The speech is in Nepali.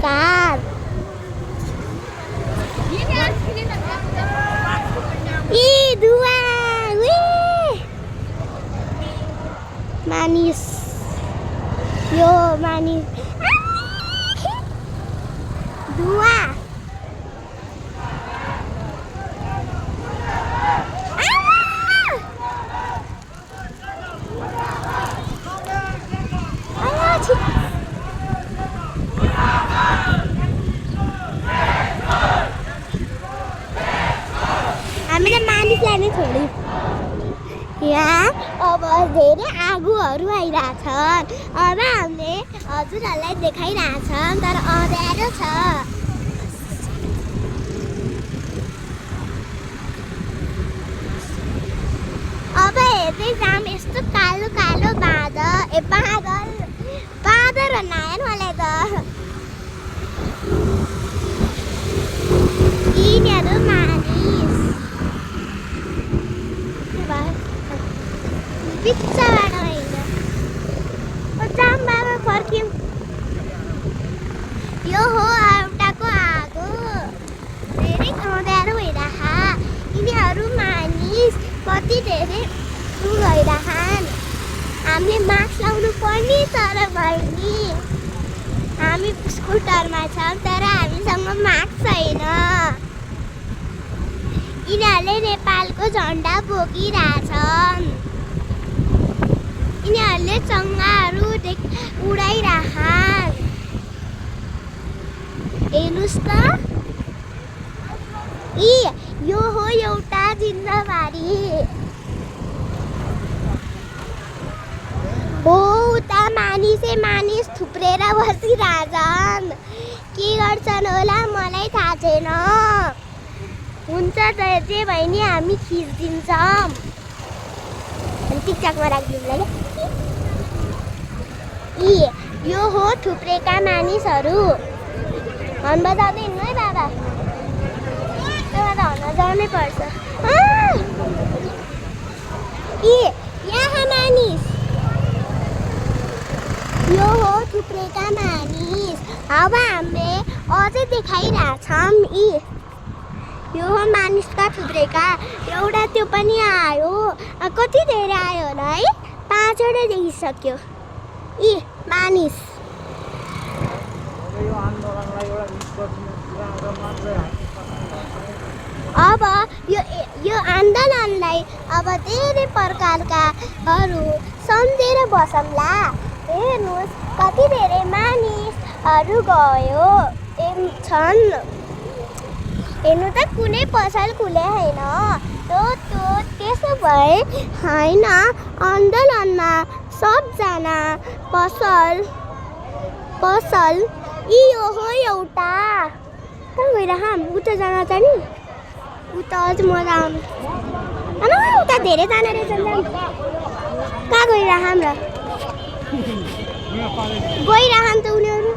कार इ धुवा मानिस यो मानिस धुवा हामीले मानिसलाई नै छोड्यौँ यहाँ अब धेरै आगोहरू आइरहेछन् अब हामीले हजुरहरूलाई देखाइरहेछौँ तर अँध्यारो छ अब हेर्दै जाम यस्तो कालो कालो बादल बनायो मलाई त यिनीहरू मानिस बिच्चाबाट होइन जामबाट फर्क्यौँ यो हो एउटाको आगो धेरै अँध्यारो भइरह यिनीहरू मानिस कति धेरै गइरहन् हामीले मास्क लाउनु पर्ने तर बहिनी हामी स्कुटरमा छौँ तर हामीसँग मास्क छैन यिनीहरूले नेपालको झन्डा बोकिरहेछन् यिनीहरूले चङ्गाहरू उडाइरहन् हेर्नुहोस् त यो हो एउटा जिन्दबारी हो उता मानिस थुप्रेर बसिरहेछन् के गर्छन् होला मलाई थाहा छैन हुन्छ जे बहिनी हामी खिचिदिन्छौँ टिकटकमा राखिदिउँला क्या यो हो थुप्रेका मानिसहरू हर्न बजाउँदै हिँड्नु है बाबा त हर्न जानै पर्छ यहाँ मानिस यो हो थुप्रेका मानिस अब हामीले अझै देखाइरहेछौँ यो हो मानिसका थुप्रेका एउटा त्यो पनि आयो कति धेरै आयो होला है 5 वटा देखिसक्यो मानिस अब यो आन्दोलनलाई अब धेरै प्रकारकाहरू सम्झेर बसौँला हेर्नुहोस् कति धेरै मानिसहरू गयो छन् हेर्नु त कुनै पसल खुले होइन त्यसो भए होइन आन्दोलनमा सबजना पसल यो हो एउटा कहाँ गइरह उता जान त नि उता अझ मजा आउनु उता धेरै जाने रहेछन् कहाँ गइरह र गइरहन् त उनीहरू